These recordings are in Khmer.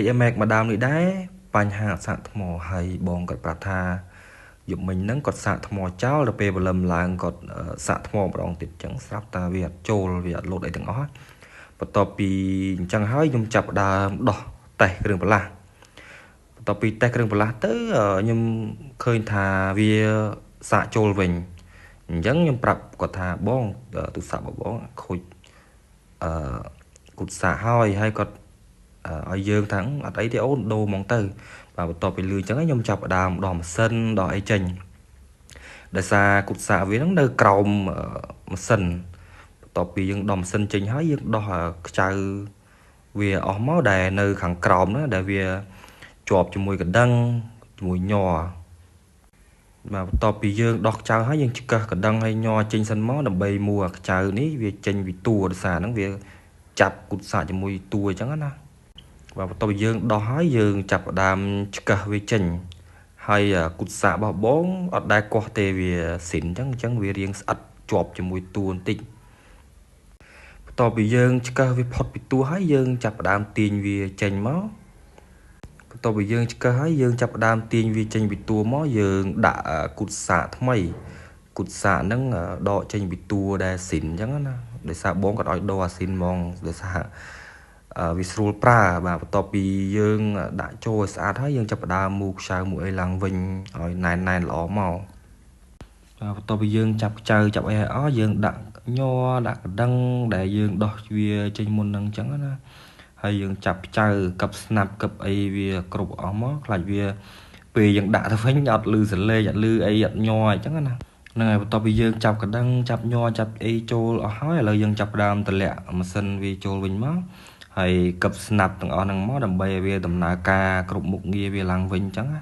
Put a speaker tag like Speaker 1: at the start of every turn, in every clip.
Speaker 1: XMAX មួយដើមនេះដែរបញ្ហាសាកថ្មហើយបងគាត់ប្រាប់ថាយប់មិញហ្នឹងគាត់សាកថ្មចោលដល់ពេលព្រលឹមឡើងគាត់សាកថ្មម្ដងទៀតអញ្ចឹងស្រាប់តែវាអត់ចូលវាអត់លោតអីទាំងអស់បន្ទាប់ពីអញ្ចឹងហើយខ្ញុំចាប់ដើមដោះតេស្តគ្រឿងបន្លាស់បន្ទាប់ពីតេស្តគ្រឿងបន្លាស់ទៅខ្ញុំឃើញថាវាសាកចូលវិញអញ្ចឹងខ្ញុំប្រាប់គាត់ថាបងទូរស័ព្ទរបស់បងខូចអឺគុតសាកហើយហើយគាត់ឲ្យយើងថាអត់អីទេអូនដូរហ្មងទៅបាទបន្ទាប់ពីលឺអញ្ចឹងខ្ញុំចាប់ផ្ដើមដោះម៉ាស៊ីនដោះអីចេញដោយសារគុតសាកវាហ្នឹងនៅក្រោមម៉ាស៊ីនបន្ទាប់ពីយើងដោះម៉ាស៊ីនចេញហើយយើងដោះខ្ចៅវាអស់មកដែលនៅខាងក្រោមហ្នឹងដែលវាជាប់ជាមួយកណ្ដឹងជាមួយញ័របាទបន្ទាប់ពីយើងដោះខ្ចៅហើយយើងឆ្កឹះកណ្ដឹងហើយញ័រចេញសិនមកដើម្បីមួអាខ្ចៅនេះវាចេញពីតួដោយសារហ្នឹងវាចាប់គុតសាកជាមួយតួអញ្ចឹងណាបាទបន្ទាប់ពីយើងដោះហើយយើងចាប់ផ្ដើមឆ្កឹះវាចេញហើយគុតសាករបស់បងអត់ដែលកោះទេវាស៊ីនអញ្ចឹងវារៀងស្អិតជាប់ជាមួយតួបន្តិចបន្ទាប់ពីយើងឆ្កឹះវាផុតពីតួហើយយើងចាប់ផ្ដើមទាញវាចេញមកបន្ទាប់ពីយើងឆ្កឹះហើយយើងចាប់ផ្ដើមទាញវាចេញពីតួមកយើងដាក់គុតសាកថ្មីគុតសាកហ្នឹងដកចេញពីតួដែលស៊ីនអញ្ចឹងណាដោយសារបងគាត់ឲ្យដូរអាស៊ីនហ្មងដោយសារវាស្រួលប្រើបាទបន្ទាប់ពីយើងដាក់ចូលឲ្យស្អាតហើយយើងចាប់ផ្ដើមមូខ្ចៅមួយអីឡើងវិញឲ្យណែនណែនល្អមកបាទបន្ទាប់ពីយើងចាប់ខ្ចៅចាប់អីឲ្យអស់យើងដាក់ញ័រដាក់កណ្ដឹងដែលយើងដោះវាចេញមុនហ្នឹងអញ្ចឹងណាហើយយើងចាប់ខ្ចៅកឹបស្នាប់កឹបអីវាគ្រប់អស់មកខ្លាចវាពេលយើងដាក់ទៅវិញអត់លឺសលេងអត់លឺអីអត់ញ័រអញ្ចឹងណាហ្នឹងហើយបន្ទាប់ពីយើងចាប់កណ្ដឹងចាប់ញ័រចាប់អីចូលអស់ហើយឥឡូវយើងចាប់ផ្ដើមតម្លាក់ម៉ាស៊ីនវាចូលវិញមកហើយកឹបស្នាប់ទាំងអស់ហ្នឹងមកដើម្បីឲ្យវាដំណើរការគ្រប់មុខងារវាឡើងវិញអញ្ចឹងណា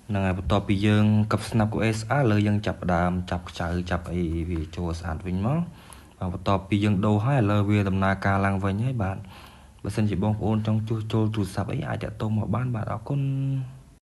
Speaker 1: ហ្នឹងហើយបន្ទាប់ពីយើងកឹបស្នាប់កូ SR ឥឡូវយើងចាប់ផ្ដើមចាប់ខ្ចៅចាប់អីវាចូលស្អាតវិញមកបាទបន្ទាប់ពីយើងដូរហើយឥឡូវវាដំណើរការឡើងវិញហើយបាទបើសិនជាបងប្អូនចង់ជួសជុលទូរស័ព្ទអីអាចតាក់ទងមកបានបាទអរគុណ។